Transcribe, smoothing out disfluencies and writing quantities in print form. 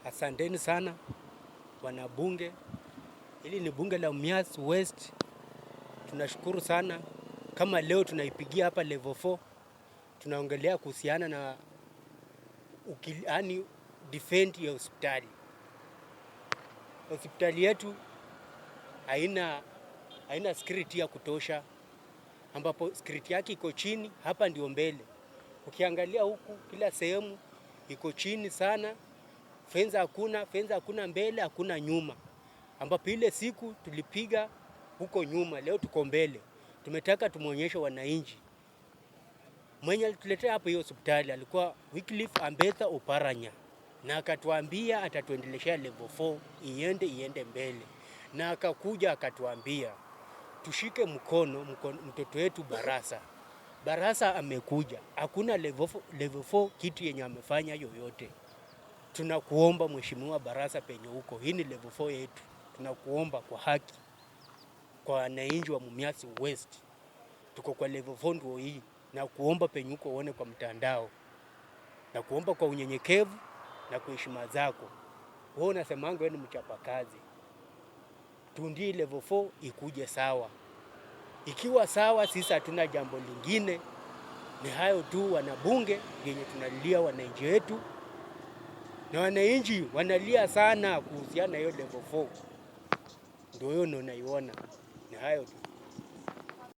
Asanteni sana wanabunge. Hili ni bunge la Mumias West. Tunashukuru sana kama leo tunaipigia hapa level 4, tunaongelea kuhusiana na yani defend ya hospitali. Hospitali yetu haina security ya kutosha, ambapo security yake iko chini, hapa ndio mbele. Ukiangalia huku kila sehemu iko chini sana, fence hakuna, fence hakuna mbele, hakuna nyuma, ambapo ile siku tulipiga huko nyuma, leo tuko mbele. Tumetaka tumwonyeshe wananchi mwenye alituletea hapo hiyo hospitali alikuwa Wycliffe Ambetha Oparanya, na akatuambia atatuendeleshea level 4 iende mbele, na akakuja akatuambia tushike mkono mtoto wetu Barasa. Barasa amekuja, hakuna level 4, level 4 kitu yenye amefanya yoyote. Tunakuomba Mheshimiwa Barasa, penye huko, hii ni level 4 yetu, tunakuomba kwa haki, kwa wananchi wa Mumias West, tuko kwa level 4 ndio hii, na kuomba penye huko uone kwa mtandao, na kuomba kwa unyenyekevu na kwa heshima zako. Wewe unasemanga wewe ni mchapakazi, tundie level 4 ikuje sawa. Ikiwa sawa, sisi hatuna jambo lingine, ni hayo tu, wanabunge yenye tunalilia wananchi wetu, na wananchi wanalia sana kuhusiana na hiyo level 4, ndio hiyo ndio naiona. Ni hayo tu.